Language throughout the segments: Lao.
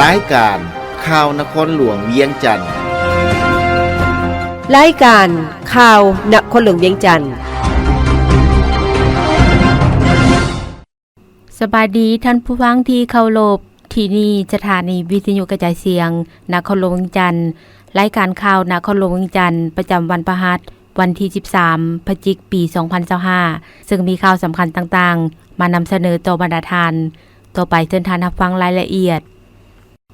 ລາຍການຂ່າວນະຄອນຫຼວງວຽງຈັນ. ລາຍການຂ່າວນະຄອນຫຼວງວຽງຈັນ. ສະບາຍດີທ່ານຜູ້ຟັງທີ່ເຄົາລົບ, ທີ່ນີ້ສະຖານີວິທະຍຸກະຈາຍສຽງນະຄອນຫຼວງວຽງຈັນ. ລາຍການຂ່າວນະຄອນຫຼວງວຽງຈັນ ປະຈຳວັນພະຫັດ ວັນທີສິບສາມ ພະຈິກ ປີສອງພັນຊາວຫ້າ ເຊິ່ງມີຂ່າວສຳຄັນຕ່າງໆ ມານຳສະເໜີຕໍ່ບັນດາທ່ານ. ຕໍ່ໄປເຊີນທ່ານຮັບຟັງລາຍລະອຽດ.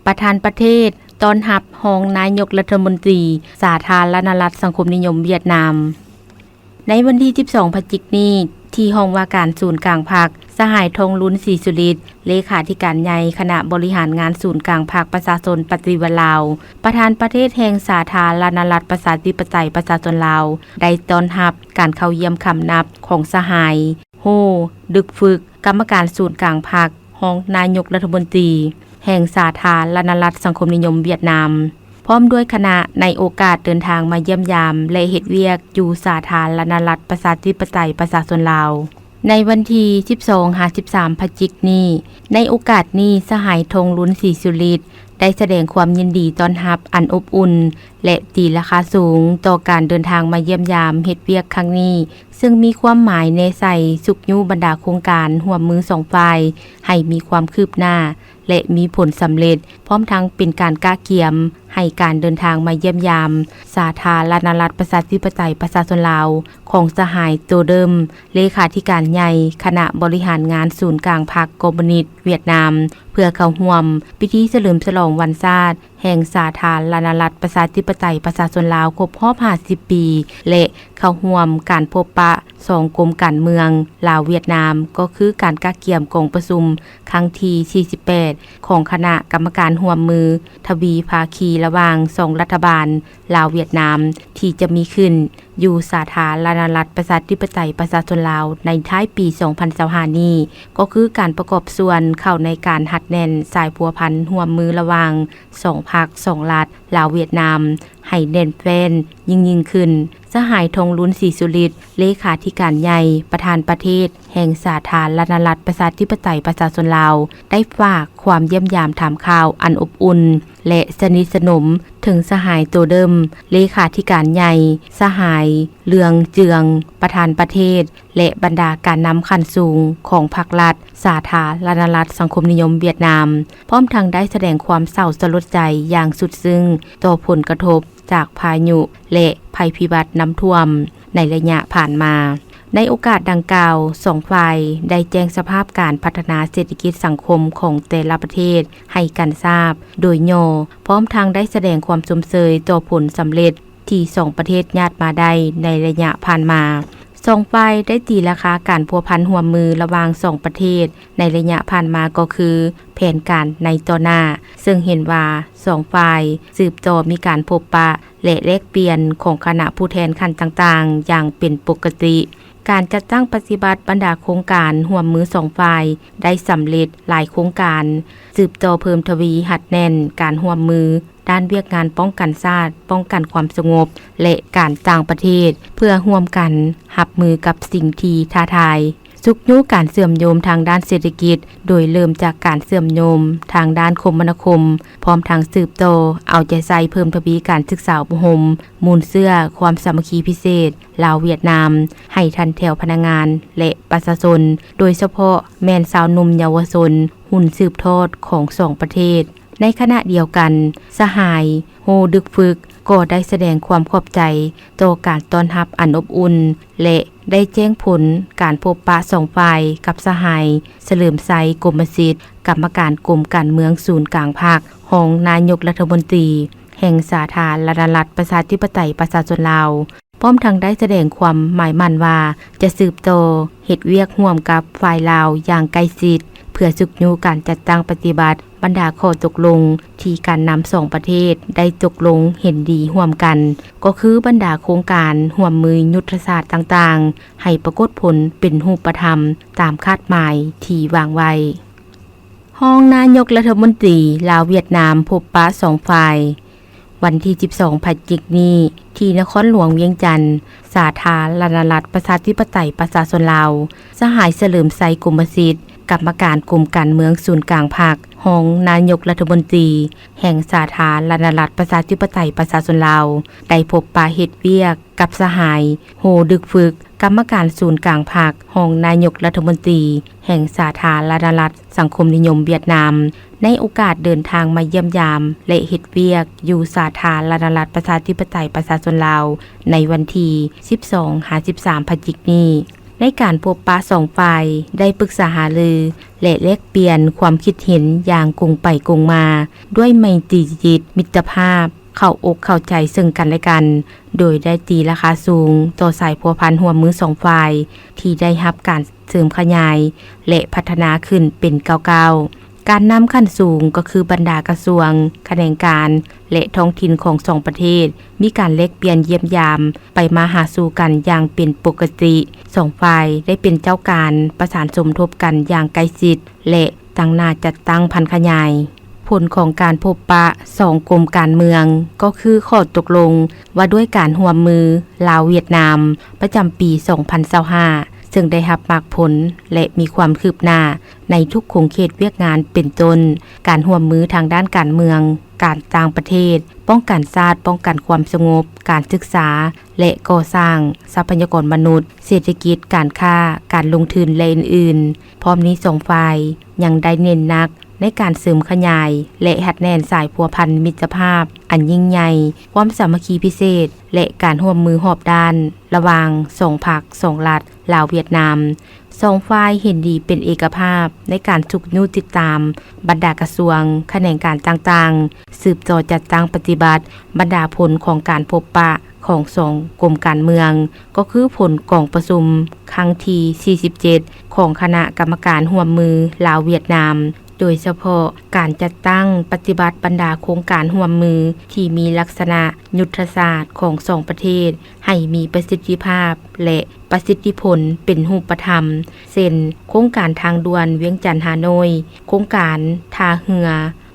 ປະທານປະເທດຕ້ອນຮັບຮອງນາຍົກລັດຖະມົນຕີສາທາລະນະລັດສັງຄົມນິຍົມຫວຽດນາມ. ໃນວັນທີສິບສອງ ພະຈິກນີ້ ທີ່ຫ້ອງວ່າການສູນກາງພັກ, ສະຫາຍ ທອງລຸນ ສີສຸລິດ ເລຂາທິການໃຫຍ່ຄະນະບໍລິຫານງານສູນກາງພັກປະຊາຊົນປະຕິວັດລາວ, ປະທານປະເທດແຫ່ງສາທາລະນະລັດປະຊາທິປະໄຕປະຊາຊົນລາວ ໄດ້ຕ້ອນຮັບການເຂົ້າຢ້ຽມຄຳນັບຂອງສະຫາຍ ໂຮ ດຶກຟຶກ ກຳມະການສູນກາງພັກ, ຮອງນາຍົກລັດຖະມົນຕີແຫ່ງສາທາລະນະລັດສັງຄົມນິຍົມຫວຽດນາມ ພ້ອມດ້ວຍຄະນະ ໃນໂອກາດເດີນທາງມາຢ້ຽມຢາມ ແລະ ເຮັດວຽກຢູ່ສາທາລະນະລັດປະຊາທິປະໄຕປະຊາຊົນລາວ. ໃນວັນທີສິບສອງ ຫາ ສິບສາມ ພະຈິກນີ້, ໃນໂອກາດນີ້ ສະຫາຍ ທອງລຸນ ສີສຸລິດ ໄດ້ສະແດງຄວາມຍິນດີຕ້ອນຮັບອັນອົບອຸ່ນ ແລະ ຕີລາຄາສູງຕໍ່ການເດີນທາງມາຢ້ຽມຢາມເຮັດວຽກຄັ້ງນີ້, ເຊິ່ງມີຄວາມໝາຍແນໃສ່ຊຸກຍູ້ບັນດາໂຄງການຮ່ວມມືສອງຝ່າຍໃຫ້ມີຄວາມຄືບໜ້າ ແລະ ມີຜົນສຳເລັດ, ພ້ອມທັງເປັນການກະກຽມໃຫ້ການເດີນທາງມາຢ້ຽມຢາມສາທາລະນະລັດປະຊາທິປະໄຕປະຊາຊົນລາວຂອງສະຫາຍ ໂຕເດີມ ເລຂາທິການໃຫຍ່ຄະນະບໍລິຫານງານສູນກາງພັກຄອມມູນິດຫວຽດນາມ ເພື່ອເຂົ້າຮ່ວມພິທີສະເຫຼີມສະຫຼອງວັນຊາດ ແຫ່ງສາທາລະນະລັດປະຊາທິປະໄຕປະຊາຊົນລາວຄົບຮອບຫ້າສິບປີ ແລະ ເຂົ້າຮ່ວມການພົບປະສອງກົມການເມືອງລາວ-ຫວຽດນາມ, ກໍຄືການກະກຽມກອງປະຊຸມຄັ້ງທີສີ່ສິບແປດ ຂອງຄະນະກຳມະການຮ່ວມມືທະວີພາຄີລະຫວ່າງສອງລັດຖະບານລາວ-ຫວຽດນາມ ທີ່ຈະມີຂຶ້ນຢູ່ສາທາລະນະລັດປະຊາທິປະໄຕປະຊາຊົນລາວໃນທ້າຍປີສອງພັນຊາວຫ້ານີ້, ກໍຄືການປະກອບສ່ວນເຂົ້າໃນການຮັດແໜ້ນສາຍພົວພັນຮ່ວມມືລະຫວ່າງ ສອງພັກສອງລັດ ລາວ-ຫວຽດນາມ ໃຫ້ແໜ້ນແຟ້ນຍິ່ງໆຂຶ້ນ. ສະຫາຍ ທອງລຸນ ສີສຸລິດ ເລຂາທິການໃຫຍ່ ປະທານປະເທດແຫ່ງສາທາລະນະລັດປະຊາທິປະໄຕປະຊາຊົນລາວ ໄດ້ຝາກຄວາມຢ້ຽມຢາມຖາມຂ່າວອັນອົບອຸ່ນ ແລະ ສະໜິດສະໜົມເຖິງສະຫາຍ ໂຕເດີມ ເລຂາທິການໃຫຍ່, ສະຫາຍ ເລື່ອງເຈືອງ ປະທານປະເທດ ແລະ ບັນດາການນຳຂັ້ນສູງຂອງພັກລັດ ສາທາລະນະລັດສັງຄົມນິຍົມຫວຽດນາມ, ພ້ອມທັງໄດ້ສະແດງຄວາມເສົ້າສະຫຼົດໃຈຢ່າງສຸດຊຶ້ງຕໍ່ຜົນກະທົບຈາກພາຍຸ ແລະ ໄພພິບັດນ້ຳຖ້ວມໃນໄລຍະຜ່ານມາ. ໃນໂອກາດດັ່ງກ່າວ, ສອງຝ່າຍໄດ້ແຈ້ງສະພາບການພັດທະນາເສດຖະກິດສັງຄົມຂອງແຕ່ລະປະເທດໃຫ້ກັນຊາບໂດຍຫຍໍ້, ພ້ອມທັງໄດ້ສະແດງຄວາມຊົມເຊີຍຕໍ່ຜົນສຳເລັດ ທີ່ສອງປະເທດຍາດມາໄດ້ໃນໄລຍະຜ່ານມາ. ສອງຝ່າຍໄດ້ຕີລາຄາການພົວພັນຮ່ວມມືລະຫວ່າງສອງປະເທດໃນໄລຍະຜ່ານມາ ກໍຄືແຜນການໃນຕໍ່ໜ້າ, ເຊິ່ງເຫັນວ່າສອງຝ່າຍສືບຕໍ່ມີການພົບປະ ແລະ ແລກປ່ຽນຂອງຄະນະຜູ້ແທນຂັ້ນຕ່າງໆຢ່າງເປັນປົກກະຕິ. ການຈັດຕັ້ງປະຕິບັດບັນດາໂຄງການຮ່ວມມືສອງຝ່າຍໄດ້ສຳເລັດຫຼາຍໂຄງການ, ສືບຕໍ່ເພີ່ມທະວີຮັດແໜ້ນການຮ່ວມມື ດ້ານວຽກງານປ້ອງກັນຊາດ, ປ້ອງກັນຄວາມສະຫງົບ ແລະ ການຕ່າງປະເທດ ເພື່ອຮ່ວມກັນຮັບມືກັບສິ່ງທີ່ທ້າທາຍ, ຊຸກຍູ້ການເຊື່ອມໂຍງທາງດ້ານເສດຖະກິດ, ໂດຍເລີ່ມຈາກການເຊື່ອມໂຍງທາງດ້ານຄົມມະນາຄົມ, ພ້ອມທັງສືບຕໍ່ເອົາໃຈໃສ່ເພີ່ມທະວີການສຶກສາອົບຮົມ, ມູນເຊື້ອຄວາມສາມັກຄີພິເສດລາວ-ຫວຽດນາມ ໃຫ້ທັນແຖວພະນັກງານ ແລະ ປະຊາຊົນ, ໂດຍສະເພາະແມ່ນຊາວໜຸ່ມເຍົາວະຊົນ ຮຸ່ນສືບທອດຂອງສອງປະເທດ. ໃນຂະນະດຽວກັນ, ສະຫາຍ ໂຮ ດຶກຟຶກ ກໍໄດ້ສະແດງຄວາມຂອບໃຈຕໍ່ການຕ້ອນຮັບອັນອົບອຸ່ນ ແລະ ໄດ້ແຈ້ງຜົນການພົບປະສອງຝ່າຍກັບສະຫາຍ ສະເຫຼີມໄຊ ກົມມະສິດ ກຳມະການກົມການເມືອງສູນກາງພັກ, ຮອງນາຍົກລັດຖະມົນຕີແຫ່ງສາທາລະນະລັດປະຊາທິປະໄຕປະຊາຊົນລາວ. ພ້ອມທັງໄດ້ສະແດງຄວາມໝາຍໝັ້ນວ່າ ຈະສືບຕໍ່ເຮັດວຽກຮ່ວມກັບຝ່າຍລາວຢ່າງໃກ້ຊິດ ເພື່ອຊຸກຍູ້ການຈັດຕັ້ງປະຕິບັດບັນດາຂໍ້ຕົກລົງທີ່ການນຳສອງປະເທດໄດ້ຕົກລົງເຫັນດີຮ່ວມກັນ, ກໍຄືບັນດາໂຄງການຮ່ວມມືຍຸດທະສາດຕ່າງໆ ໃຫ້ປາກົດຜົນເປັນຮູບປະທຳຕາມຄາດໝາຍທີ່ວາງໄວ້. ຮອງນາຍົກລັດຖະມົນຕີລາວ-ຫວຽດນາມພົບປະສອງຝ່າຍ. ວັນທີສິບສອງ ພະຈິກນີ້ ທີ່ນະຄອນຫຼວງວຽງຈັນ, ສາທາລະນະລັດປະຊາທິປະໄຕປະຊາຊົນລາວ, ສະຫາຍ ສະເຫຼີມໄຊ ກົມມະສິດ ກຳມະການກົມການເມືອງສູນກາງພັກ, ຮອງນາຍົກລັດຖະມົນຕີແຫ່ງສາທາລະນະລັດປະຊາທິປະໄຕປະຊາຊົນລາວ ໄດ້ພົບປະເຮັດວຽກກັບສະຫາຍ ໂຮ ດຶກຟຶກ, ກຳມະການສູນກາງພັກ, ຮອງນາຍົກລັດຖະມົນຕີແຫ່ງສາທາລະນະລັດສັງຄົມນິຍົມຫວຽດນາມ, ໃນໂອກາດເດີນທາງມາຢ້ຽມຢາມ ແລະ ເຮັດວຽກຢູ່ສາທາລະນະລັດປະຊາທິປະໄຕປະຊາຊົນລາວ ໃນວັນທີສິບສອງຫາສິບສາມພະຈິກນີ້. ໃນການພົບປະສອງຝ່າຍໄດ້ປຶກສາຫາລື ແລະ ແລກປ່ຽນຄວາມຄິດເຫັນຢ່າງກົງໄປກົງມາ ດ້ວຍໄມຕີຈິດມິດຕະພາບ, ເຂົ້າອົກເຂົ້າໃຈເຊິ່ງກັນແລະກັນ, ໂດຍໄດ້ຕີລາຄາສູງຕໍ່ສາຍພົວພັນຮ່ວມມືສອງຝ່າຍ ທີ່ໄດ້ຮັບການເສີມຂະຫຍາຍ ແລະ ພັດທະນາຂຶ້ນເປັນກ້າວໆ. ການນຳຂັ້ນສູງກໍຄືບັນດາກະຊວງ, ຂະແໜງການ ແລະ ທ້ອງຖິ່ນຂອງສອງປະເທດ ມີການແລກປ່ຽນຢ້ຽມຢາມ ໄປມາຫາສູ່ກັນຢ່າງເປັນປົກກະຕິ. ສອງຝ່າຍໄດ້ເປັນເຈົ້າການປະສານສົມທົບກັນຢ່າງໃກ້ຊິດ ແລະ ຕັ້ງໜ້າຈັດຕັ້ງຜັນຂະຫຍາຍ. ຜົນຂອງການພົບປະສອງກົມການເມືອງ ກໍຄືຂໍ້ຕົກລົງວ່າດ້ວຍການຮ່ວມມືລາວຫວຽດນາມ ປະຈຳປີສອງພັນຊາວຫ້າ ເຊິ່ງໄດ້ຮັບໝາກຜົນ ແລະ ມີຄວາມຄືບໜ້າໃນທຸກຂົງເຂດວຽກງານ ເປັນຕົ້ນ ການຮ່ວມມືທາງດ້ານການເມືອງ, ການຕ່າງປະເທດ, ປ້ອງກັນຊາດ, ປ້ອງກັນຄວາມສະຫງົບ, ການສຶກສາ ແລະ ກໍ່ສ້າງ, ຊັບພະຍາກອນມະນຸດ, ເສດຖະກິດ, ການຄ້າ, ການລົງທຶນ ແລະ ອື່ນໆ. ພ້ອມນີ້ສອງຝ່າຍຍັງໄດ້ເນັ້ນໜັກໃນການເສີມຂະຫຍາຍ ແລະ ຮັດແໜ້ນສາຍພົວພັນມິດຕະພາບອັນຍິ່ງໃຫຍ່, ຄວາມສາມັກຄີພິເສດ ແລະ ການຮ່ວມມືຮອບດ້ານລະຫວ່າງສອງພັກສອງລັດ ລາວ-ຫວຽດນາມ. ສອງຝ່າຍເຫັນດີເປັນເອກະພາບໃນການຊຸກຍູ້ຕິດຕາມບັນດາກະຊວງ, ຂະແໜງການຕ່າງໆ, ສືບຕໍ່ຈັດຕັ້ງປະຕິບັດບັນດາຜົນຂອງການພົບປະຂອງສອງກົມການເມືອງ, ກໍຄືຜົນກອງປະຊຸມຄັ້ງທີສີ່ສິບເຈັດ ຂອງຄະນະກຳມະການຮ່ວມມືລາວ-ຫວຽດນາມ, ໂດຍສະເພາະການຈັດຕັ້ງປະຕິບັດບັນດາໂຄງການຮ່ວມມືທີ່ມີລັກສະນະຍຸດທະສາດຂອງສອງປະເທດ ໃຫ້ມີປະສິດທິພາບ ແລະ ປະສິດທິຜົນເປັນຮູບປະທຳ ເຊັ່ນ ໂຄງການທາງດ່ວນວຽງຈັນ-ຮ່າໂນ້ຍ, ໂຄງການທ່າເຮືອ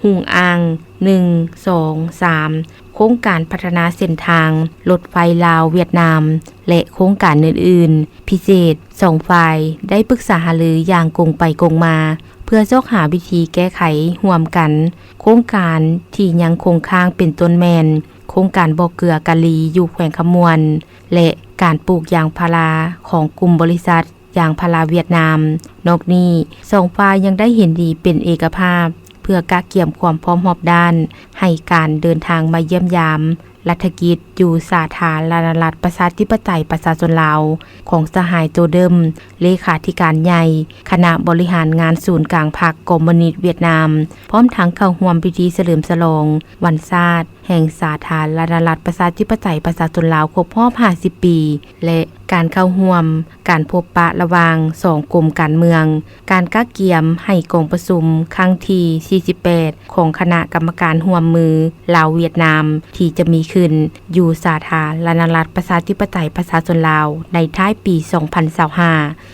ຮຸ່ງອ່າງ ໜຶ່ງ ສອງ ສາມ, ໂຄງການພັດທະນາເສັ້ນທາງລົດໄຟລາວ-ຫວຽດນາມ ແລະ ໂຄງການອື່ນໆ. ພິເສດ ສອງຝ່າຍໄດ້ປຶກສາຫາລືຢ່າງກົງໄປກົງມາ ເພື່ອຊອກຫາວິທີແກ້ໄຂຮ່ວມກັນໂຄງການທີ່ຍັງຄົງຄ້າງ ເປັນຕົ້ນແມ່ນ ໂຄງການບໍ່ເກືອກາລີຢູ່ແຂວງຄຳມ່ວນ ແລະ ການປູກຢາງພາລາຂອງກຸ່ມບໍລິສັດຢາງພາລາຫວຽດນາມ. ນອກນີ້ ສອງຝ່າຍຍັງໄດ້ເຫັນດີເປັນເອກະພາບ ເພື່ອກະກຽມຄວາມພ້ອມຮອບດ້ານໃຫ້ການເດີນທາງມາຢ້ຽມຢາມລັດຖະກິດຢູ່ສາທາລະນະລັດປະຊາທິປະໄຕປະຊາຊົນລາວ ຂອງສະຫາຍ ໂຕ ເດີມ ເລຂາທິການໃຫຍ່ຄະນະບໍລິຫານງານສູນກາງພັກຄອມມູນິດຫວຽດນາມ, ພ້ອມທັງເຂົ້າຮ່ວມພິທີສະເຫຼີມສະຫຼອງວັນຊາດ ແຫ່ງສາທາລະນະລັດປະຊາທິປະໄຕປະຊາຊົນລາວຄົບຮອບຫ້າສິບປີ ແລະ ການເຂົ້າຮ່ວມການພົບປະລະຫວ່າງສອງກົມການເມືອງ, ການກະກຽມໃຫ້ກອງປະຊຸມຄັ້ງທີສີ່ສິບແປດ ຂອງຄະນະກຳມະການຮ່ວມມືລາວຫວຽດນາມ ທີ່ຈະມີຂຶ້ນຢູ່ສາທາລະນະລັດປະຊາທິປະໄຕປະຊາຊົນລາວ ໃນທ້າຍປີສອງພັນຊາວຫ້າ.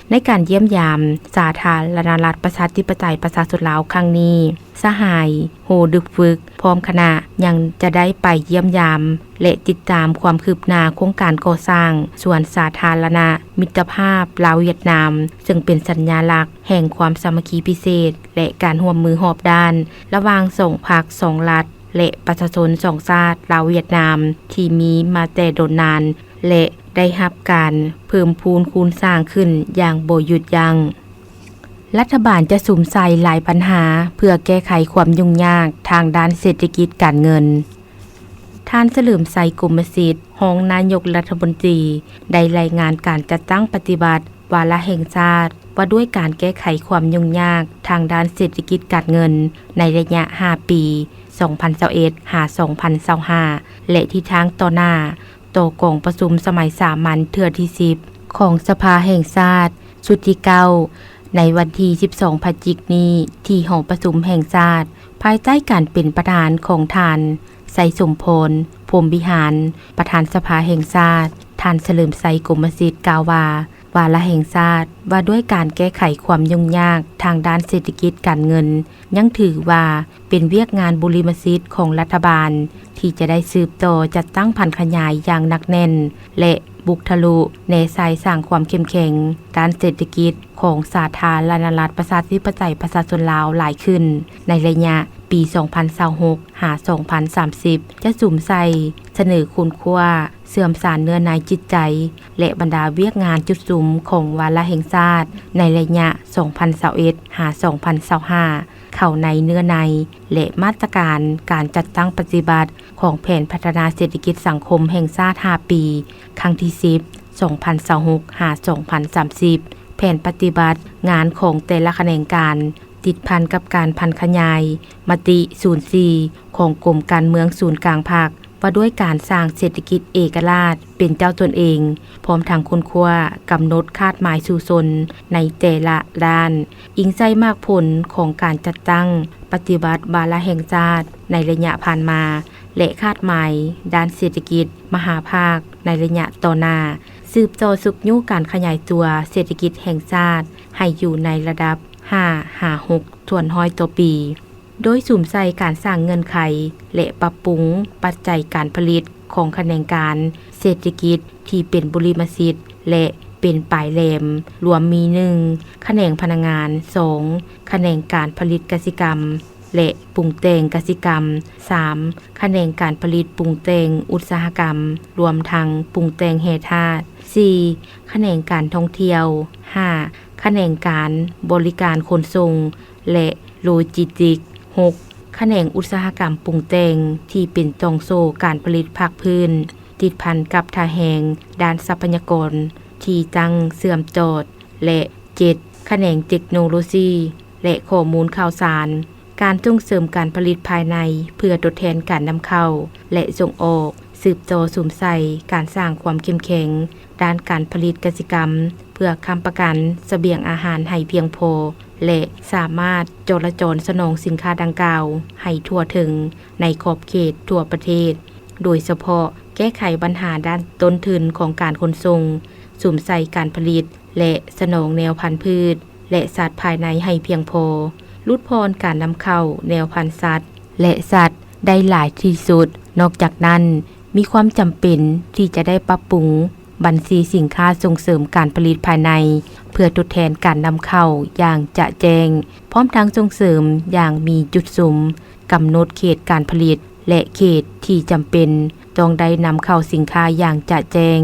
ໃນການຢ້ຽມຢາມສາທາລະນະລັດປະຊາທິປະໄຕປະຊາຊົນລາວຄັ້ງນີ້, ສະຫາຍ ໂຮ ດຶກຟຶກ ພ້ອມຄະນະ ຍັງຈະໄດ້ໄປຢ້ຽມຢາມ ແລະ ຕິດຕາມຄວາມຄືບໜ້າໂຄງການກໍ່ສ້າງສວນສາທາລະນະມິດຕະພາບລາວຫວຽດນາມ, ເຊິ່ງເປັນສັນຍາລັກແຫ່ງຄວາມສາມັກຄີພິເສດ ແລະ ການຮ່ວມມືຮອບດ້ານລະຫວ່າງສອງພັກສອງລັດ ແລະ ປະຊາຊົນສອງຊາດລາວຫວຽດນາມ ທີ່ມີມາແຕ່ດົນນານ ແລະ ໄດ້ຮັບການເພີ່ມພູນຄູນສ້າງຂຶ້ນຢ່າງບໍ່ຢຸດຢັ້ງ. ລັດຖະບານຈະສຸມໃສ່ຫຼາຍບັນຫາເພື່ອແກ້ໄຂຄວາມຫຍຸ້ງຍາກທາງດ້ານເສດຖະກິດການເງິນ. ທ່ານ ສະເຫຼີມໄຊ ກົມມະສິດ ຮອງນາຍົກລັດຖະມົນຕີ ໄດ້ລາຍງານການຈັດຕັ້ງປະຕິບັດວາລະແຫ່ງຊາດ ວ່າດ້ວຍການແກ້ໄຂຄວາມຫຍຸ້ງຍາກທາງດ້ານເສດຖະກິດການເງິນ ໃນໄລຍະຫ້າປີ ສອງພັນຊາວເອັດ ຫາ ສອງພັນຊາວຫ້າ ແລະ ທິດທາງຕໍ່ໜ້າ ຕໍ່ກອງປະຊຸມສະໄໝສາມັນເທື່ອທີສິບ ຂອງສະພາແຫ່ງຊາດ ຊຸດທີເກົ້າ ໃນວັນທີສິບສອງ ພະຈິກນີ້ ທີ່ຫໍປະຊຸມແຫ່ງຊາດ ພາຍໃຕ້ການເປັນປະທານຂອງທ່ານ ໄຊສົມພອນ ພົມວິຫານ ປະທານສະພາແຫ່ງຊາດ, ທ່ານ ສະເຫຼີມໄຊ ກົມມະສິດ ກ່າວວ່າ ວາລະແຫ່ງຊາດວ່າດ້ວຍການແກ້ໄຂຄວາມຫຍຸ້ງຍາກທາງດ້ານເສດຖະກິດການເງິນ ຍັງຖືວ່າເປັນວຽກງານບຸລິມະສິດຂອງລັດຖະບານ ທີ່ຈະໄດ້ສືບຕໍ່ຈັດຕັ້ງຜັນຂະຫຍາຍຢ່າງໜັກແໜ້ນ ແລະ ບຸກທະລຸແນໃສ່ສ້າງຄວາມເຂັ້ມແຂງດ້ານເສດຖະກິດຂອງສາທາລະນະລັດ ປະຊາທິປະໄຕ ປະຊາຊົນລາວຫຼາຍຂຶ້ນ ໃນໄລຍະປີສອງພັນຊາວຫົກ ຫາ ສອງພັນສາມສິບ ຈະສຸມໃສ່ສະເໜີຄົ້ນຄວ້າ ເຊື່ອມສານເນື້ອໃນຈິດໃຈ ແລະ ບັນດາວຽກງານຈຸດສຸມຂອງວາລະແຫ່ງຊາດ ໃນໄລຍະສອງພັນຊາວເອັດ ຫາ ສອງພັນຊາວຫ້າ ເຂົ້າໃນເນື້ອໃນ ແລະ ມາດຕະການການຈັດຕັ້ງປະຕິບັດຂອງແຜນພັດທະນາເສດຖະກິດສັງຄົມແຫ່ງຊາດຫ້າປີ ຄັ້ງທີສິບ ສອງພັນຊາວຫົກ ຫາ ສອງພັນສາມສິບ ແຜນປະຕິບັດງານຂອງແຕ່ລະຂະແໜງການ ຕິດພັນກັບການຜັນຂະຫຍາຍມະຕິສູນສີ່ ຂອງກົມການເມືອງສູນກາງພັກ ວ່າດ້ວຍການສ້າງເສດຖະກິດເອກະລາດເປັນເຈົ້າຕົນເອງ, ພ້ອມທັງຄົ້ນຄວ້າກຳນົດຄາດໝາຍສູ້ຊົນໃນແຕ່ລະດ້ານ, ອີງໃສ່ໝາກຜົນຂອງການຈັດຕັ້ງປະຕິບັດວາລະແຫ່ງຊາດໃນໄລຍະຜ່ານມາ ແລະ ຄາດໝາຍດ້ານເສດຖະກິດມະຫາພາກໃນໄລຍະຕໍ່ໜ້າ, ສືບຕໍ່ຊຸກຍູ້ການຂະຫຍາຍຕົວເສດຖະກິດແຫ່ງຊາດໃຫ້ຢູ່ໃນລະດັບຫ້າຫາຫົກສ່ວນຮ້ອຍຕໍ່ປີ. ໂດຍສຸມໃສ່ການສ້າງເງື່ອນໄຂ ແລະ ປັບປຸງປັດໄຈການຜະລິດຂອງຂະແໜງການເສດຖະກິດທີ່ເປັນບຸລິມະສິດ ແລະ ເປັນປາຍແຫຼມ ລວມມີ ໜຶ່ງ ຂະແໜງພະລັງງານ, ສອງ ຂະແໜງການຜະລິດກະສິກຳ ແລະ ປຸງແຕ່ງກະສິກຳ, ສາມ ຂະແໜງການຜະລິດປຸງແຕ່ງອຸດສາຫະກຳ ລວມທັງປຸງແຕ່ງແຮ່ທາດ, ສີ່ ຂະແໜງການທ່ອງທ່ຽວ, ຫ້າ ຂະແໜງການບໍລິການຂົນສົ່ງ ແລະ ໂລຈິສຕິກ, ຫົກ ຂະແໜງອຸດສາຫະກຳປຸງແຕ່ງທີ່ເປັນຕ່ອງໂສ້ການຜະລິດພາກພື້ນ ຕິດພັນກັບທ່າແຮງດ້ານຊັບພະຍາກອນທີ່ຕັ້ງເຊື່ອມຈອດ ແລະ ເຈັດ ຂະແໜງເຕັກໂນໂລຊີ ແລະ ຂໍ້ມູນຂ່າວສານ. ການສົ່ງເສີມການຜະລິດພາຍໃນເພື່ອທົດແທນການນຳເຂົ້າ ແລະ ສົ່ງອອກ, ສືບຕໍ່ສຸມໃສ່ການສ້າງຄວາມເຂັ້ມແຂງ ດ້ານການຜະລິດກະສິກຳ ເພື່ອຄ້ຳປະກັນສະບຽງອາຫານໃຫ້ພຽງພໍ ແລະ ສາມາດຈໍລະຈອນສະໜອງສິນຄ້າດັ່ງກ່າວໃຫ້ທົ່ວເຖິງໃນຂອບເຂດທົ່ວປະເທດ, ໂດຍສະເພາະແກ້ໄຂບັນຫາດ້ານຕົ້ນທຶນຂອງການຂົນສົ່ງ, ສຸມໃສ່ການຜະລິດ ແລະ ສະໜອງແນວພັນພືດ ແລະ ສັດພາຍໃນໃຫ້ພຽງພໍ, ຫຼຸດຜ່ອນການນຳເຂົ້າແນວພັນສັດ ແລະ ສັດໄດ້ຫຼາຍທີ່ສຸດ. ນອກຈາກນັ້ນ, ມີຄວາມຈຳເປັນທີ່ຈະໄດ້ປັບປຸງບັນຊີສິນຄ້າສົ່ງເສີມການຜະລິດພາຍໃນ ເພື່ອທົດແທນການນຳເຂົ້າຢ່າງຈະແຈ້ງ, ພ້ອມທັງສົ່ງເສີມຢ່າງມີຈຸດສຸມ, ກຳນົດເຂດການຜະລິດ ແລະ ເຂດທີ່ຈຳເປັນຕ້ອງໄດ້ນຳເຂົ້າສິນຄ້າຢ່າງຈະແຈ້ງ,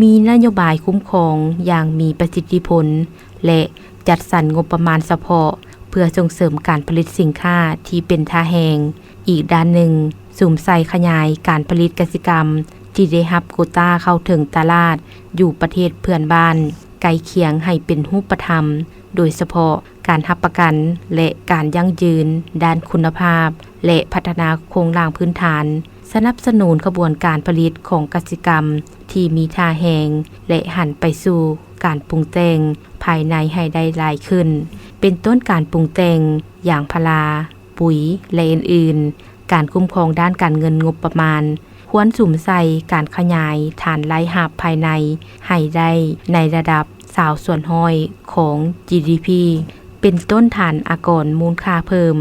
ມີນະໂຍບາຍຄຸ້ມຄອງຢ່າງມີປະສິດທິຜົນ ແລະ ຈັດສັນງົບປະມານສະເພາະເພື່ອສົ່ງເສີມການຜະລິດສິນຄ້າທີ່ເປັນທ່າແຮງ. ອີກດ້ານໜຶ່ງ, ສຸມໃສ່ຂະຫຍາຍການຜະລິດກະສິກຳທີ່ໄດ້ຮັບໂກຕາເຂົ້າເຖິງຕະຫຼາດຢູ່ປະເທດເພື່ອນບ້ານໃກ້ຄຽງໃຫ້ເປັນຮູບປະທຳ, ໂດຍສະເພາະການຮັບປະກັນ ແລະ ການຢັ້ງຢືນດ້ານຄຸນນະພາບ ແລະ ພັດທະນາໂຄງລ່າງພື້ນຖານ, ສະໜັບສະໜູນຂະບວນການຜະລິດຂອງກະສິກຳທີ່ມີທ່າແຮງ ແລະ ຫັນໄປສູ່ການປຸງແຕ່ງພາຍໃນໃຫ້ໄດ້ຫຼາຍຂຶ້ນ, ເປັນຕົ້ນການປຸງແຕ່ງຢາງພາລາ, ປຸ໋ຍ ແລະ ອື່ນໆ. ການຄຸ້ມຄອງດ້ານການເງິນງົບປະມານ ຄວນສຸມໃສ່ການຂະຫຍາຍຖານລາຍຮັບພາຍໃນໃຫ້ໄດ້ໃນລະດັບຊາວສ່ວນຮ້ອຍຂອງ ຈີດີພີ ເປັນຕົ້ນຖານອາກອນມູນຄ່າເພີ່ມ,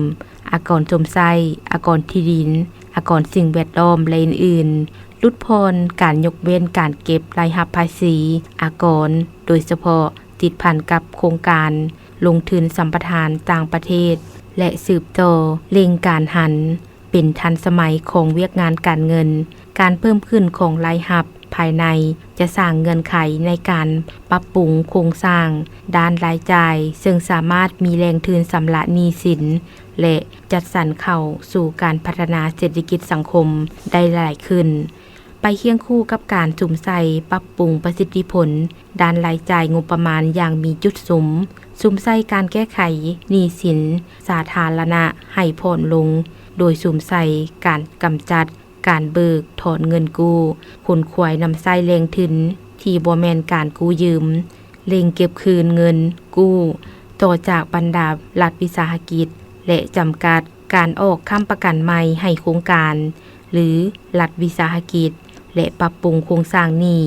ອາກອນຊົມໃຊ້, ອາກອນທີ່ດິນ, ອາກອນສິ່ງແວດລ້ອມ ແລະ ອື່ນໆ, ຫຼຸດຜ່ອນການຍົກເວັ້ນການເກັບລາຍຮັບພາສີອາກອນ, ໂດຍສະເພາະຕິດພັນກັບໂຄງການລົງທຶນສຳປະທານຕ່າງປະເທດ ແລະ ສືບຕໍ່ເລັ່ງການຫັນ ເປັນທັນສະໄໝຂອງວຽກງານການເງິນ. ການເພີ່ມຂຶ້ນຂອງລາຍຮັບພາຍໃນຈະສ້າງເງື່ອນໄຂໃນການປັບປຸງໂຄງສ້າງດ້ານລາຍຈ່າຍ, ເຊິ່ງສາມາດມີແຫຼ່ງທຶນຊຳລະໜີ້ສິນ ແລະ ຈັດສັນເຂົ້າສູ່ການພັດທະນາເສດຖະກິດສັງຄົມໄດ້ຫຼາຍຂຶ້ນ. ໄປຄຽງຄູ່ກັບການສຸມໃສ່ປັບປຸງປະສິດທິຜົນດ້ານລາຍຈ່າຍງົບປະມານຢ່າງມີຈຸດສຸມ, ສຸມໃສ່ການແກ້ໄຂໜີ້ສິນສາທາລະນະໃຫ້ຜ່ອນລົງ, ໂດຍສຸມໃສ່ການກຳຈັດ ການເບີກຖອນເງິນກູ້, ຂົນຂວາຍນຳໃຊ້ແຫຼ່ງທຶນທີ່ບໍ່ແມ່ນການກູ້ຢືມ, ເລັ່ງເກັບຄືນເງິນກູ້ຕໍ່ຈາກບັນດາລັດວິສາຫະກິດ ແລະ ຈຳກັດການອອກຄ້ຳປະກັນໃໝ່ໃຫ້ໂຄງການ ຫຼື ລັດວິສາຫະກິດ ແລະ ປັບປຸງໂຄງສ້າງໜີ້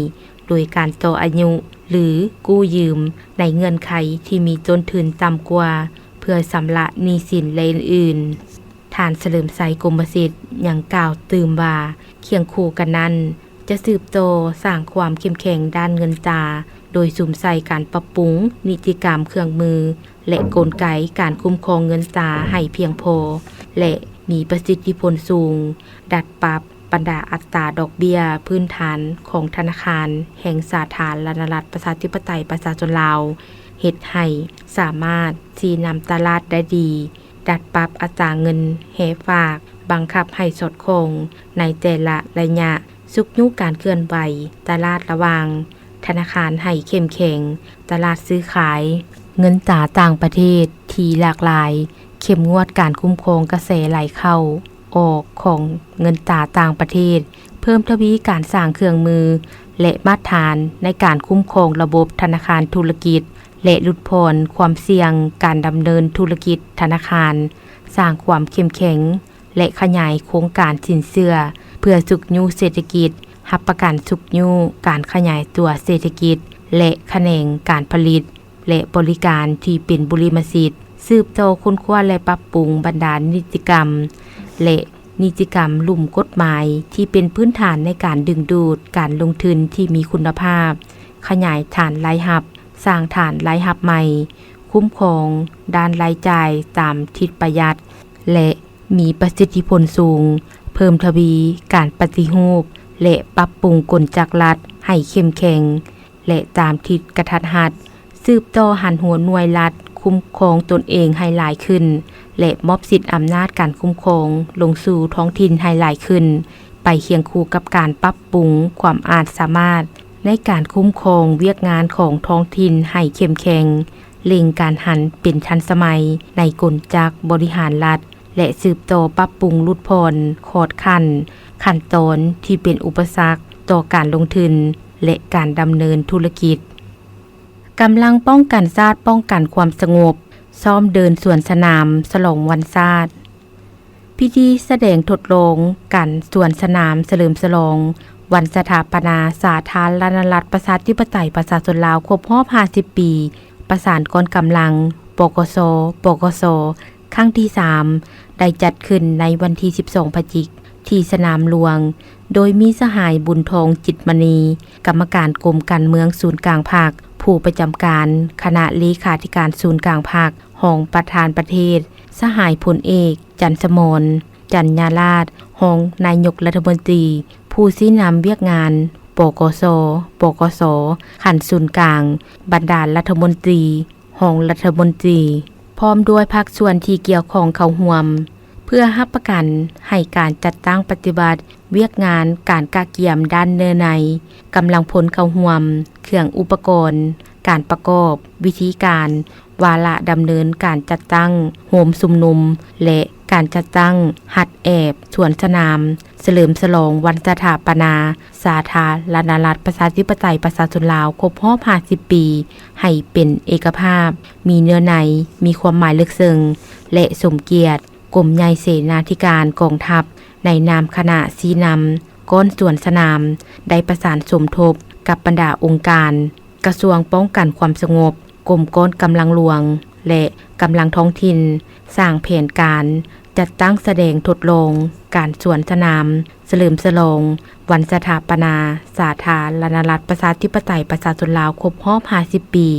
ໂດຍການຕໍ່ອາຍຸ ຫຼື ກູ້ຢືມໃນເງື່ອນໄຂທີ່ມີຕົ້ນທຶນຕ່ຳກວ່າ ເພື່ອຊຳລະໜີ້ສິນ ແລະ ອື່ນໆ. ທ່ານ ສະເຫຼີມໄຊ ກົມມະສິດ ຍັງກ່າວຕື່ມວ່າ ຄຽງຄູ່ກັນນັ້ນ, ຈະສືບຕໍ່ສ້າງຄວາມເຂັ້ມແຂງດ້ານເງິນຕາ ໂດຍສຸມໃສ່ການປັບປຸງນິຕິກຳເຄື່ອງມື ແລະ ກົນໄກການຄຸ້ມຄອງເງິນຕາໃຫ້ພຽງພໍ ແລະ ມີປະສິດທິຜົນສູງ, ດັດປັບບັນດາອັດຕາດອກເບ້ຍພື້ນຖານຂອງທະນາຄານແຫ່ງສາທາລະນະລັດ ປະຊາທິປະໄຕ ປະຊາຊົນລາວ, ເຮັດໃຫ້ສາມາດຊີ້ນຳຕະຫຼາດໄດ້ດີ, ດັດປັບອັດຕາເງິນແຮ່ຝາກ, ບັງຄັບໃຫ້ສອດຄ່ອງໃນແຕ່ລະໄລຍະ, ຊຸກຍູ້ການເຄື່ອນໄຫວຕະຫຼາດລະຫວ່າງທະນາຄານໃຫ້ເຂັ້ມແຂງ, ຕະຫຼາດຊື້ຂາຍເງິນຕາຕ່າງປະເທດທີ່ຫຼາກຫຼາຍ, ເຂັ້ມງວດການຄຸ້ມຄອງກະແສໄຫຼເຂົ້າອອກຂອງເງິນຕາຕ່າງປະເທດ, ເພີ່ມທະວີການສ້າງເຄື່ອງມື ແລະ ມາດຖານໃນການຄຸ້ມຄອງລະບົບທະນາຄານທຸລະກິດ ແລະ ຫຼຸດຜ່ອນຄວາມສ່ຽງການດຳເນີນທຸລະກິດທະນາຄານ, ສ້າງຄວາມເຂັ້ມແຂງ ແລະ ຂະຫຍາຍໂຄງການສິນເຊື່ອ ເພື່ອຊຸກຍູ້ເສດຖະກິດ, ຮັບປະກັນຊຸກຍູ້ການຂະຫຍາຍຕົວເສດຖະກິດ ແລະ ຂະແໜງການຜະລິດ ແລະ ບໍລິການທີ່ເປັນບຸລິມະສິດ, ສືບຕໍ່ຄົ້ນຄວ້າ ແລະ ປັບປຸງບັນດານິຕິກຳ ແລະ ນິຕິກຳລຸ່ມກົດໝາຍທີ່ເປັນພື້ນຖານໃນການດຶງດູດການລົງທຶນທີ່ມີຄຸນນະພາບ, ຂະຫຍາຍຖານລາຍຮັບ, ສ້າງຖານລາຍຮັບໃໝ່, ຄຸ້ມຄອງດ້ານລາຍຈ່າຍຕາມທິດປະຢັດ ແລະ ມີປະສິດທິຜົນສູງ, ເພີ່ມທະວີການປະຕິຮູບ ແລະ ປັບປຸງກົນຈັກລັດໃຫ້ເຂັ້ມແຂງ ແລະ ຕາມທິດກະທັດຮັດ, ສືບຕໍ່ຫັນຫົວໜ່ວຍລັດຄຸ້ມຄອງຕົນເອງໃຫ້ຫຼາຍຂຶ້ນ ແລະ ມອບສິດອຳນາດການຄຸ້ມຄອງລົງສູ່ທ້ອງຖິ່ນໃຫ້ຫຼາຍຂຶ້ນ, ໄປຄຽງຄູ່ກັບການປັບປຸງຄວາມອາດສາມາດໃນການຄຸ້ມຄອງວຽກງານຂອງທ້ອງຖິ່ນໃຫ້ເຂັ້ມແຂງ, ເລັ່ງການຫັນເປັນທັນສະໄໝໃນກົນຈັກບໍລິຫານລັດ ແລະ ສືບຕໍ່ປັບປຸງຫຼຸດຜ່ອນຂອດຂັ້ນ, ຂັ້ນຕອນທີ່ເປັນອຸປະສັກຕໍ່ການລົງທຶນ ແລະ ການດຳເນີນທຸລະກິດ. ກຳລັງປ້ອງກັນຊາດປ້ອງກັນຄວາມສະຫງົບ ຊ້ອມເດີນສວນສະໜາມສະຫຼອງວັນຊາດ. ພິທີສະແດງທົດລອງການສວນສະໜາມສະເຫຼີມສະຫຼອງວັນສະຖາປະນາສາທາລະນະລັດ ປະຊາທິປະໄຕ ປະຊາຊົນລາວ ຄົບຮອບຫ້າສິບປີ ປະສານກອງກຳລັງ ປກສ, ປກສ ຄັ້ງທີສາມ ໄດ້ຈັດຂຶ້ນໃນວັນທີສິບສອງ ພະຈິກ ທີ່ສະໜາມຫຼວງ, ໂດຍມີສະຫາຍ ບຸນທອງ ຈິດມະນີ ກຳມະການກົມການເມືອງສູນກາງພັກ, ຜູ້ປະຈຳການຄະນະເລຂາທິການສູນກາງພັກ, ຮອງປະທານປະເທດ, ສະຫາຍ ພົນເອກ ຈັນສະໝອນ ຈັນຍາລາດ ຮອງນາຍົກລັດຖະມົນຕີ, ຜູ້ຊີ້ນຳວຽກງານ ປກສ, ປກສ ຂັ້ນສູນກາງ, ບັນດາລັດຖະມົນຕີ, ຮອງລັດຖະມົນຕີ ພ້ອມດ້ວຍພາກສ່ວນທີ່ກ່ຽວຂ້ອງເຂົ້າຮ່ວມ, ເພື່ອຮັບປະກັນໃຫ້ການຈັດຕັ້ງປະຕິບັດວຽກງານການກະກຽມດ້ານເນື້ອໃນ, ກຳລັງພົນເຂົ້າຮ່ວມ, ເຄື່ອງອຸປະກອນ, ການປະກອບ, ວິທີການ, ວາລະດຳເນີນການຈັດຕັ້ງໂຮມຊຸມນຸມ ແລະ ການຈັດຕັ້ງຮັດແອບສວນສະໜາມ ສະເຫຼີມສະຫຼອງວັນສະຖາປະນາສາທາລະນະລັດ ປະຊາທິປະໄຕ ປະຊາຊົນລາວ ຄົບຮອບຫ້າສິບປີ ໃຫ້ເປັນເອກະພາບ, ມີເນື້ອໃນ, ມີຄວາມໝາຍເລິກເຊິ່ງ ແລະ ສົມກຽດ. ກົມໃຫຍ່ເສນາທິການກອງທັບ ໃນນາມຄະນະຊີ້ນຳກ້ອນສວນສະໜາມ ໄດ້ປະສານສົມທົບກັບບັນດາອົງການ, ກະຊວງປ້ອງກັນຄວາມສະຫງົບ, ກົມກອງກຳລັງຫຼວງ ແລະ ກຳລັງທ້ອງຖິ່ນ ສ້າງແຜນການຈັດຕັ້ງສະແດງທົດລອງການສວນສະໜາມສະເຫຼີມສະຫຼອງວັນສະຖາປະນາສາທາລະນະລັດ ປະຊາທິປະໄຕ ປະຊາຊົນລາວ ຄົບຮອບຫ້າສິບປີ,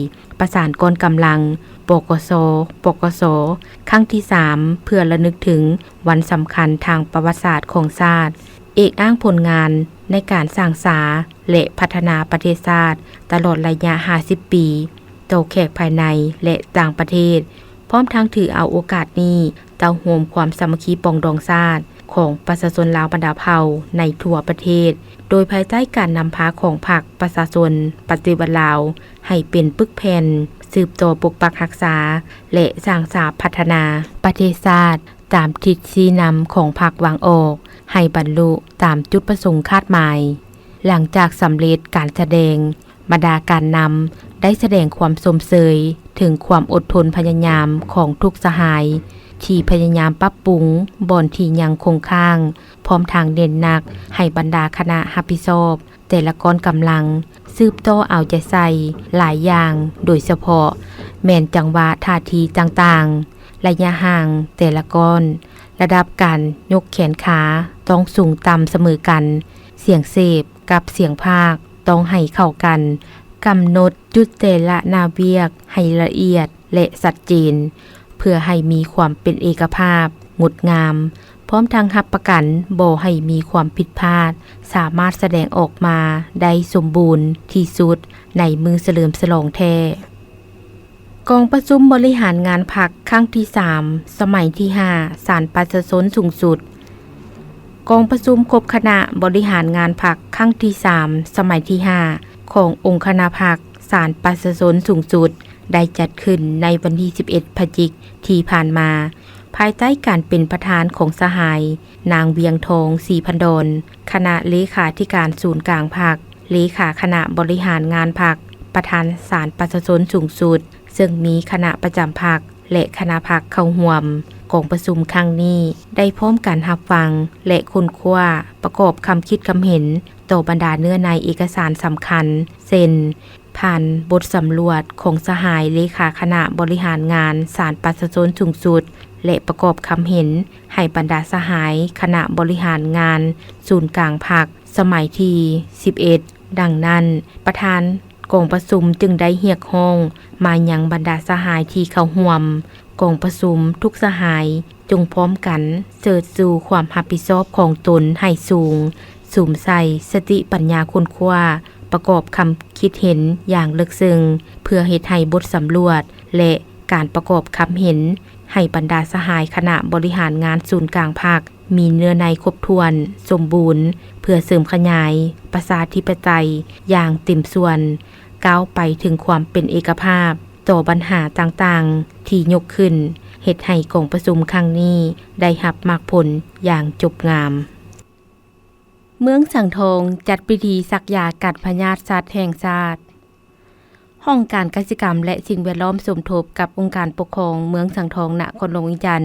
ປະສານກອງກຳລັງ ປກສ, ປກສ ຄັ້ງທີສາມ ເພື່ອລະນຶກເຖິງວັນສຳຄັນທາງປະຫວັດສາດຂອງຊາດ, ເອກອ້າງຜົນງານໃນການສ້າງສາ ແລະ ພັດທະນາປະເທດຊາດຕະຫຼອດໄລຍະຫ້າສິບປີ ຕໍ່ແຂກພາຍໃນ ແລະ ຕ່າງປະເທດ, ພ້ອມທັງຖືເອົາໂອກາດນີ້ເຕົ້າໂຮມຄວາມສາມັກຄີປອງດອງຊາດຂອງປະຊາຊົນລາວບັນດາເຜົ່າໃນທົ່ວປະເທດ, ໂດຍພາຍໃຕ້ການນຳພາຂອງພັກປະຊາຊົນປະຕິວັດລາວ ໃຫ້ເປັນປຶກແຜ່ນ, ສືບຕໍ່ປົກປັກຮັກສາ ແລະ ສ້າງສາພັດທະນາປະເທດຊາດ ຕາມທິດຊີ້ນຳຂອງພັກວາງອອກ ໃຫ້ບັນລຸຕາມຈຸດປະສົງຄາດໝາຍ. ຫຼັງຈາກສຳເລັດການສະແດງ, ບັນດາການນຳໄດ້ສະແດງຄວາມຊົມເຊີຍເຖິງຄວາມອົດທົນພະຍາຍາມຂອງທຸກສະຫາຍ ທີ່ພະຍາຍາມປັບປຸງບ່ອນທີ່ຍັງຄົງຄ້າງ, ພ້ອມທັງເນັ້ນໜັກໃຫ້ບັນດາຄະນະຮັບຜິດຊອບ ແຕ່ລະກອງກຳລັງສືບຕໍ່ເອົາໃຈໃສ່ຫຼາຍຢ່າງ, ໂດຍສະເພາະແມ່ນຈັງຫວະທ່າທີຕ່າງໆ, ໄລຍະຫ່າງແຕ່ລະກອງ, ລະດັບການຍົກແຂນຂາຕ້ອງສູງຕ່ຳສະເໝີກັນ, ສຽງເສບ ກັບສຽງພາກຕ້ອງໃຫ້ເຂົ້າກັນ, ກຳນົດຈຸດເສລະໜ້າວຽກໃຫ້ລະອຽດ ແລະ ຊັດເຈນ ເພື່ອໃຫ້ມີຄວາມເປັນເອກະພາບ, ງົດງາມ, ພ້ອມທັງຮັບປະກັນບໍ່ໃຫ້ມີຄວາມຜິດພາດ, ສາມາດສະແດງອອກມາໄດ້ສົມບູນທີ່ສຸດໃນມື້ສະເຫຼີມສະຫຼອງແທ້. ກອງປະຊຸມບໍລິຫານງານພັກຄັ້ງທີສາມ ສະໄໝທີຫ້າ ສານປະຊາຊົນສູງສຸດ. ກອງປະຊຸມຄົບຄະນະບໍລິຫານງານພັກຄັ້ງທີສາມ ສະໄໝທີຫ້າ ຂອງອົງຄະນະພັກສານປະຊາຊົນສູງສຸດ ໄດ້ຈັດຂຶ້ນໃນວັນທີສິບເອັດ ພະຈິກ ທີ່ຜ່ານມາ, ພາຍໃຕ້ການເປັນປະທານຂອງສະຫາຍ ນາງ ວຽງທອງ ສີພັນດອນ, ຄະນະເລຂາທິການສູນກາງພັກ, ເລຂາຄະນະບໍລິຫານງານພັກ, ປະທານສານປະຊາຊົນສູງສຸດ, ເຊິ່ງມີຄະນະປະຈຳພັກ ແລະ ຄະນະພັກເຂົ້າຮ່ວມ. ກອງປະຊຸມຄັ້ງນີ້ໄດ້ພ້ອມກັນຮັບຟັງ ແລະ ຄົ້ນຄວ້າປະກອບຄຳຄິດຄຳເຫັນຕໍ່ບັນດາເນື້ອໃນເອກະສານສຳຄັນ ເຊັ່ນ ຜ່ານບົດສຳຫຼວດຂອງສະຫາຍເລຂາຄະນະບໍລິຫານງານສານປະຊາຊົນສູງສຸດ ແລະ ປະກອບຄຳເຫັນໃຫ້ບັນດາສະຫາຍຄະນະບໍລິຫານງານສູນກາງພັກ ສະໄໝທີສິບເອັດ. ດັ່ງນັ້ນ, ປະທານກອງປະຊຸມຈຶ່ງໄດ້ຮຽກຮ້ອງມາຍັງບັນດາສະຫາຍທີ່ເຂົ້າຮ່ວມກອງປະຊຸມທຸກສະຫາຍ ຈົ່ງພ້ອມກັນເຊີດຊູຄວາມຮັບຜິດຊອບຂອງຕົນໃຫ້ສູງ, ສຸມໃສ່ສະຕິປັນຍາຄົ້ນຄວ້າ, ປະກອບຄຳຄິດເຫັນຢ່າງເລິກເຊິ່ງ ເພື່ອເຮັດໃຫ້ບົດສຳຫຼວດ ແລະ ການປະກອບຄຳເຫັນໃຫ້ບັນດາສະຫາຍຄະນະບໍລິຫານງານສູນກາງພັກ ມີເນື້ອໃນຄົບຖ້ວນສົມບູນ ເພື່ອເສີມຂະຫຍາຍປະຊາທິປະໄຕຢ່າງເຕັມສ່ວນ, ກ້າວໄປເຖິງຄວາມເປັນເອກະພາບຕໍ່ບັນຫາຕ່າງໆທີ່ຍົກຂຶ້ນ, ເຮັດໃຫ້ກອງປະຊຸມຄັ້ງນີ້ໄດ້ຮັບໝາກຜົນຢ່າງຈົບງາມ. ເມືອງສັງທອງຈັດພິທີສັກຢາກັນພະຍາດສັດແຫ່ງຊາດ. ຫ້ອງການກະສິກຳ ແລະ ສິ່ງແວດລ້ອມສົມທົບກັບອົງການປົກຄອງເມືອງສັງທອງ ນະຄອນຫຼວງວຽງຈັນ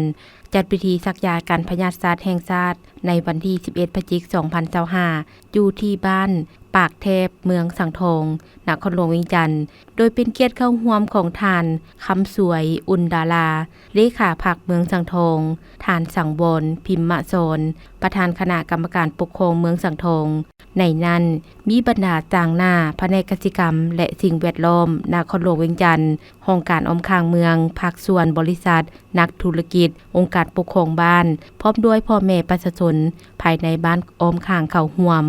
ຈັດພິທີສັກຢາກັນພະຍາດສັດແຫ່ງຊາດໃນວັນທີສິບເອັດ ພະຈິກ ສອງພັນຊາວຫ້າ ຢູ່ທີ່ບ້ານປາກແທບ ເມືອງສັງທອງ ນະຄອນຫຼວງວຽງຈັນ ໂດຍເປັນກຽດເຂົ້າຮ່ວມຂອງທ່ານ ຄຳສວຍ ອຸ່ນດາລາ ເລຂາພັກເມືອງສັງທອງ, ທ່ານ ສັງວອນ ພິມມະສອນ ປະທານຄະນະກຳມະການປົກຄອງເມືອງສັງທອງ. ໃນນັ້ນມີບັນດາຕາງໜ້າພະແນກກະສິກຳ ແລະ ສິ່ງແວດລ້ອມນະຄອນຫຼວງວຽງຈັນ, ຫ້ອງການອ້ອມຂ້າງເມືອງ, ພາກສ່ວນ, ບໍລິສັດ, ນັກທຸລະກິດ, ອົງການປົກຄອງບ້ານ, ພ້ອມດ້ວຍພໍ່ແມ່ປະຊາຊົນພາຍໃນບ້ານອ້ອມຂ້າງເຂົ້າຮ່ວມ.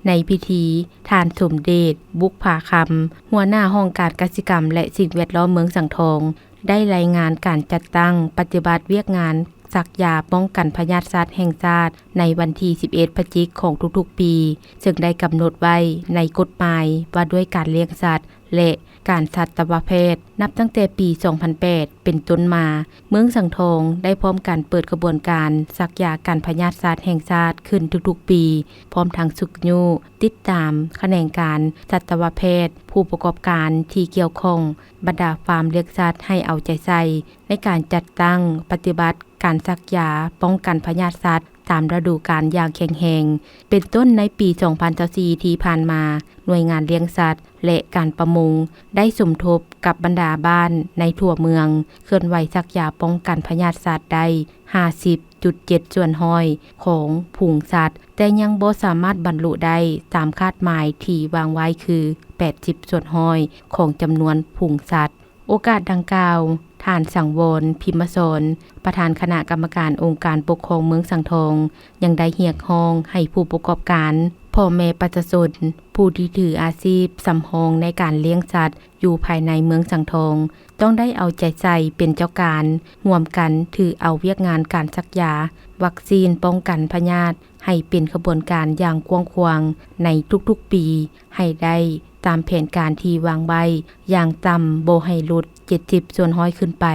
ໃນພິທີ, ທ່ານ ສົມເດດ ບຸກຜາຄຳ ຫົວໜ້າຫ້ອງການກະສິກຳ ແລະ ສິ່ງແວດລ້ອມເມືອງສັງທອງ ໄດ້ລາຍງານການຈັດຕັ້ງປະຕິບັດວຽກງານສັກຢາປ້ອງກັນພະຍາດສັດແຫ່ງຊາດໃນວັນທີສິບເອັດ ພະຈິກ ຂອງທຸກໆປີ, ເຊິ່ງໄດ້ກຳນົດໄວ້ໃນກົດໝາຍວ່າດ້ວຍການລ້ຽງສັດ ແລະ ການສັດຕະວະແພດ ນັບຕັ້ງແຕ່ປີສອງພັນແປດ ເປັນຕົ້ນມາ, ເມືອງສັງທອງໄດ້ພ້ອມກັນເປີດຂະບວນການສັກຢາກັນພະຍາດສັດແຫ່ງຊາດຂຶ້ນທຸກໆປີ, ພ້ອມທັງຊຸກຍູ້ຕິດຕາມຂະແໜງການສັດຕະວະແພດ, ຜູ້ປະກອບການທີ່ກ່ຽວຂ້ອງ, ບັນດາຟາມລ້ຽງສັດໃຫ້ເອົາໃຈໃສ່ໃນການຈັດຕັ້ງປະຕິບັດການສັກຢາປ້ອງກັນພະຍາດສັດ ຕາມລະດູການຢ່າງແຂງແຮງ, ເປັນຕົ້ນໃນປີສອງພັນຊາວສີ່ ທີ່ຜ່ານມາ, ໜ່ວຍງານລ້ຽງສັດ ແລະ ການປະມົງ ໄດ້ສົມທົບກັບບັນດາບ້ານໃນທົ່ວເມືອງ ເຄື່ອນໄຫວສັກຢາປ້ອງກັນພະຍາດສັດໄດ້ຫ້າສິບຈຸດເຈັດສ່ວນຮ້ອຍຂອງຝູງສັດ, ແຕ່ຍັງບໍ່ສາມາດບັນລຸໄດ້ຕາມຄາດໝາຍທີ່ວາງໄວ້ຄືແປດສິບສ່ວນຮ້ອຍຂອງຈຳນວນຝູງສັດ. ໂອກາດດັ່ງກ່າວ, ທ່ານ ສັງວອນ ພິມມະສອນ ປະທານຄະນະກຳມະການອົງການປົກຄອງເມືອງສັງທອງ ຍັງໄດ້ຮຽກຮ້ອງໃຫ້ຜູ້ປະກອບການ, ພໍ່ແມ່ປະຊາຊົນ, ຜູ້ທີ່ຖືອາຊີບສຳຮອງໃນການລ້ຽງສັດຢູ່ພາຍໃນເມືອງສັງທອງ ຕ້ອງໄດ້ເອົາໃຈໃສ່ເປັນເຈົ້າການ, ຮ່ວມກັນຖືເອົາວຽກງານການສັກຢາ, ວັກຊີນປ້ອງກັນພະຍາດ ໃຫ້ເປັນຂະບວນການຢ່າງກວ້າງຂວາງໃນທຸກໆປີ ໃຫ້ໄດ້ຕາມແຜນການທີ່ວາງໄວ້ຢ່າງຕ່ຳບໍ່ໃຫ້ຫຼຸດເຈັດສິບສ່ວນຮ້ອຍຂຶ້ນໄປ.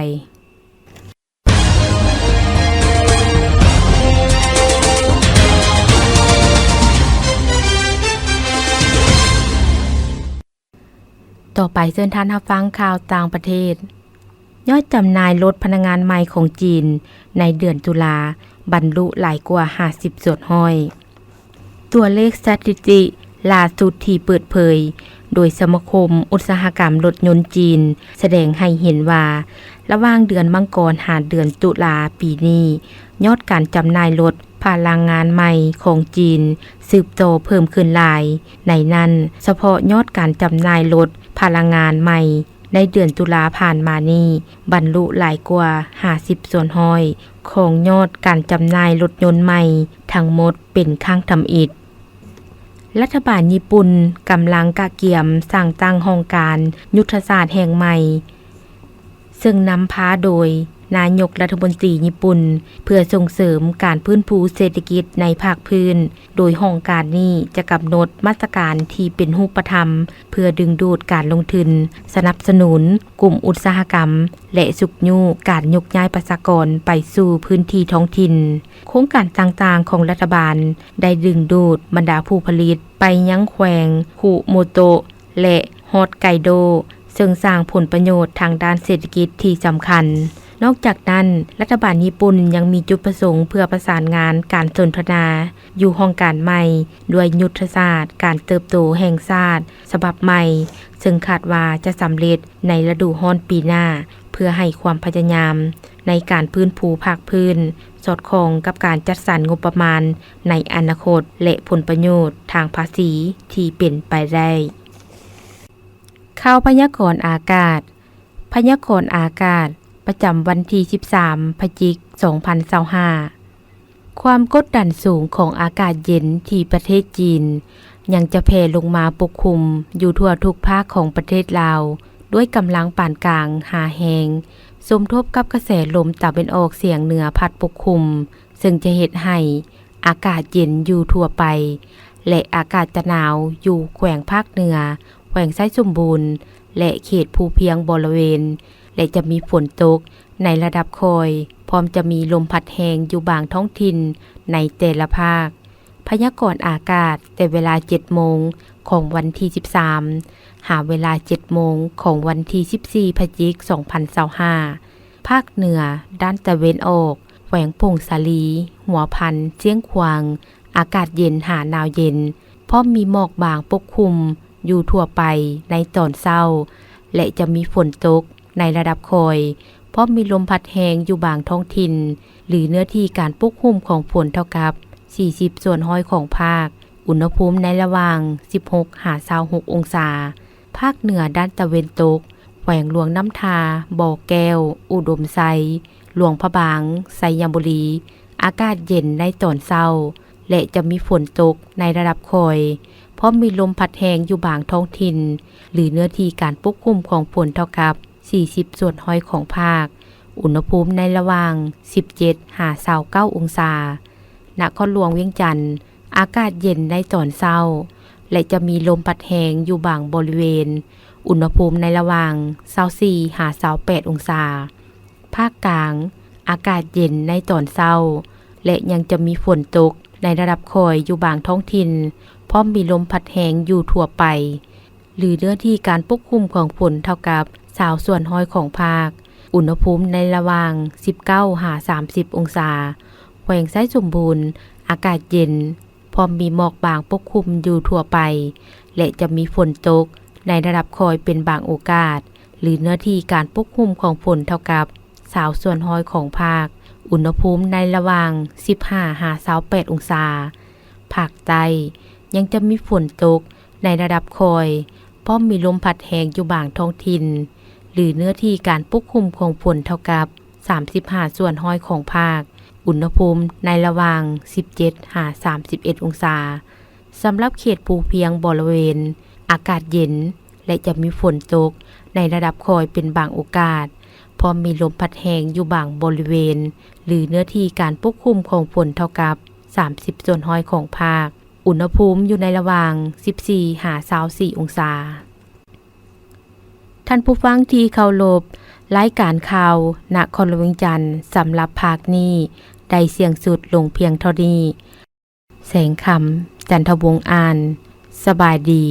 ຕໍ່ໄປເຊີນທ່ານຮັບຟັງຂ່າວຕ່າງປະເທດ. ຍອດຈຳໜ່າຍລົດພະນັກງານໃໝ່ຂອງຈີນໃນເດືອນຕຸລາ ບັນລຸຫຼາຍກວ່າຫ້າສິບສ່ວນຮ້ອຍ. ຕົວເລກສະຖິຕິລ່າສຸດທີ່ເປີດເຜີຍໂດຍສະມາຄົມອຸດສາຫະກຳລົດຍົນຈີນ ສະແດງໃຫ້ເຫັນວ່າ ລະຫວ່າງເດືອນມັງກອນຫາເດືອນຕຸລາປີນີ້, ຍອດການຈຳໜ່າຍລົດ ພະລັງງານໃໝ່ຂອງຈີນສືບຕໍ່ເພີ່ມຂຶ້ນຫຼາຍ. ໃນນັ້ນ, ສະເພາະຍອດການຈຳໜ່າຍລົດພະລັງງານໃໝ່ໃນເດືອນຕຸລາຜ່ານມານີ້ ບັນລຸຫຼາຍກວ່າຫ້າສິບສ່ວນຮ້ອຍຂອງຍອດການຈຳໜ່າຍລົດຍົນໃໝ່ທັງໝົດເປັນຄັ້ງທຳອິດ. ລັດຖະບານຍີ່ປຸ່ນກຳລັງກະກຽມສ້າງຕັ້ງຫ້ອງການຍຸດທະສາດແຫ່ງໃໝ່ ເຊິ່ງນຳພາໂດຍນາຍົກລັດຖະມົນຕີຍີ່ປຸ່ນ ເພື່ອສົ່ງເສີມການຟື້ນຟູເສດຖະກິດໃນພາກພື້ນ, ໂດຍຫ້ອງການນີ້ຈະກຳນົດມາດຕະການທີ່ເປັນຮູບປະທຳ ເພື່ອດຶງດູດການລົງທຶນ, ສະໜັບສະໜູນກຸ່ມອຸດສາຫະກຳ ແລະ ຊຸກຍູ້ການຍົກຍ້າຍປະຊາກອນໄປສູ່ພື້ນທີ່ທ້ອງຖິ່ນ. ໂຄງການຕ່າງໆຂອງລັດຖະບານໄດ້ດຶງດູດບັນດາຜູ້ຜະລິດໄປຍັງແຂວງຄຸໂມໂຕະ ແລະ ຮອດໄກໂດ, ເຊິ່ງສ້າງຜົນປະໂຫຍດທາງດ້ານເສດຖະກິດທີ່ສຳຄັນ. ນອກຈາກນັ້ນ, ລັດຖະບານຍີ່ປຸ່ນຍັງມີຈຸດປະສົງເພື່ອປະສານງານການສົນທະນາຢູ່ຫ້ອງການໃໝ່ ດ້ວຍຍຸດທະສາດການເຕີບໂຕແຫ່ງຊາດສະບັບໃໝ່, ເຊິ່ງຄາດວ່າຈະສຳເລັດໃນລະດູຮ້ອນປີໜ້າ, ເພື່ອໃຫ້ຄວາມພະຍາຍາມໃນການຟື້ນຟູພາກພື້ນ ສອດຄ່ອງກັບການຈັດສັນງົບປະມານໃນອະນາຄົດ ແລະ ຜົນປະໂຫຍດທາງພາສີທີ່ເປັນໄປໄດ້. ຂ່າວພະຍາກອນອາກາດ. ພະຍາກອນອາກາດປະຈຳວັນທີສິບສາມ ພະຈິກ ສອງພັນຊາວຫ້າ. ຄວາມກົດດັນສູງຂອງອາກາດເຢັນທີ່ປະເທດຈີນ ຍັງຈະແຜ່ລົງມາປົກຄຸມຢູ່ທົ່ວທຸກພາກຂອງປະເທດລາວ ດ້ວຍກຳລັງປານກາງຫາແຮງ, ສົມທົບກັບກະແສລົມຕາເວັນອອກສຽງເໜືອພັດປົກຄຸມ, ເຊິ່ງຈະເຮັດໃຫ້ ອາກາດເຢັນຢູ່ທົ່ວໄປ ແລະ ອາກາດຈະໜາວຢູ່ແຂວງພາກເໜືອ, ແຂວງໄຊສົມບູນ ແລະ ເຂດພູພຽງບໍລະເວນ ແລະ ຈະມີຝົນຕົກໃນລະດັບຄ່ອຍ, ພ້ອມຈະມີລົມພັດແຮງຢູ່ບາງທ້ອງຖິ່ນໃນແຕ່ລະພາກ. ພະຍາກອນອາກາດແຕ່ເວລາເຈັດໂມງຂອງວັນທີສິບສາມ ຫາເວລາເຈັດໂມງຂອງວັນທີສິບສີ່ ພະຈິກ ສອງພັນຊາວຫ້າ. ພາກເໜືອດ້ານຕາເວັນອອກ, ແຂວງຜົ້ງສາລີ, ຫົວພັນ, ຊຽງຂວາງ, ອາກາດເຢັນຫາໜາວເຢັນ, ພ້ອມມີໝອກບາງປົກຄຸມຢູ່ທົ່ວໄປໃນຕອນເຊົ້າ ແລະ ຈະມີຝົນຕົກໃນລະດັບຄ່ອຍ, ພ້ອມມີລົມພັດແຮງຢູ່ບາງທ້ອງຖິ່ນ ຫຼື ເນື້ອທີ່ການປົກຄຸມຂອງຝົນເທົ່າກັບສີ່ສິບສ່ວນຮ້ອຍຂອງພາກ, ອຸນຫະພູມໃນລະຫວ່າງສິບຫົກຫາຊາວຫົກອົງສາ. ພາກເໜືອດ້ານຕາເວັນຕົກ, ແຂວງຫຼວງນ້ຳທາ, ບໍ່ແກ້ວ, ອຸດົມໄຊ, ຫຼວງພະບາງ, ໄຊຍະບູລີ, ອາກາດເຢັນໃນຕອນເຊົ້າ ແລະ ຈະມີຝົນຕົກໃນລະດັບຄ່ອຍ, ພ້ອມມີລົມພັດແຮງຢູ່ບາງທ້ອງຖິ່ນ ຫຼື ເນື້ອທີ່ການປົກຄຸມຂອງຝົນເທົ່າກັບສີ່ສິບສ່ວນຮ້ອຍຂອງພາກ, ອຸນຫະພູມໃນລະຫວ່າງສິບເຈັດຫາຊາວເກົ້າອົງສາ. ນະຄອນຫຼວງວຽງຈັນ, ອາກາດເຢັນໃນຕອນເຊົ້າ ແລະ ຈະມີລົມພັດແຮງຢູ່ບາງບໍລິເວນ, ອຸນຫະພູມໃນລະຫວ່າງຊາວສີ່ຫາຊາວແປດອົງສາ. ພາກກາງ, ອາກາດເຢັນໃນຕອນເຊົ້າ ແລະ ຍັງຈະມີຝົນຕົກໃນລະດັບຄ່ອຍຢູ່ບາງທ້ອງຖິ່ນ, ພ້ອມມີລົມພັດແຮງຢູ່ທົ່ວໄປ ຫຼື ເນື້ອທີ່ການປົກຄຸມຂອງຝົນເທົ່າກັບຊາວສ່ວນຮ້ອຍຂອງພາກ, ອຸນຫະພູມໃນລະຫວ່າງສິບເກົ້າຫາສາມສິບອົງສາ. ແຂວງໄຊສົມບູນ, ອາກາດເຢັນ, ພ້ອມມີໝອກບາງປົກຄຸມຢູ່ທົ່ວໄປ ແລະ ຈະມີຝົນຕົກໃນລະດັບຄ່ອຍເປັນບາງໂອກາດ ຫຼື ເນື້ອທີ່ການປົກຄຸມຂອງຝົນເທົ່າກັບຊາວສ່ວນຮ້ອຍຂອງພາກ, ອຸນຫະພູມໃນລະຫວ່າງສິບຫ້າຫາຊາວແປດອົງສາ. ພາກໃຕ້ ຍັງຈະມີຝົນຕົກໃນລະດັບຄ່ອຍ, ພ້ອມມີລົມພັດແຮງຢູ່ບາງທ້ອງຖິ່ນ ຫຼື ເນື້ອທີ່ການປົກຄຸມຂອງຝົນເທົ່າກັບ ສາມສິບຫ້າສ່ວນຮ້ອຍຂອງພາກ, ອຸນຫະພູມໃນລະຫວ່າງສິບເຈັດຫາສາມສິບເອັດອົງສາ. ສຳລັບເຂດພູພຽງບໍລະເວນ ອາກາດເຢັນ ແລະ ຈະມີຝົນຕົກໃນລະດັບຄ່ອຍເປັນບາງໂອກາດ, ພ້ອມມີລົມພັດແຮງຢູ່ບາງບໍລິເວນ ຫຼື ເນື້ອທີ່ການປົກຄຸມຂອງຝົນເທົ່າກັບສາມສິບສ່ວນຮ້ອຍຂອງພາກ, ອຸນຫະພູມຢູ່ໃນລະຫວ່າງສິບສີ່ຫາຊາວສີ່ອົງສາ. ທ່ານຜູ້ຟັງທີ່ເຄົາລົບ, ລາຍການຂ່າວນະຄອນຫຼວງວຽງຈັນສຳລັບພາກນີ້ໄດ້ສິ້ນສຸດລົງພຽງເທົ່ານີ້. ແສງຄຳ ຈັນທະວົງ ອ່ານ. ສະບາຍດີ.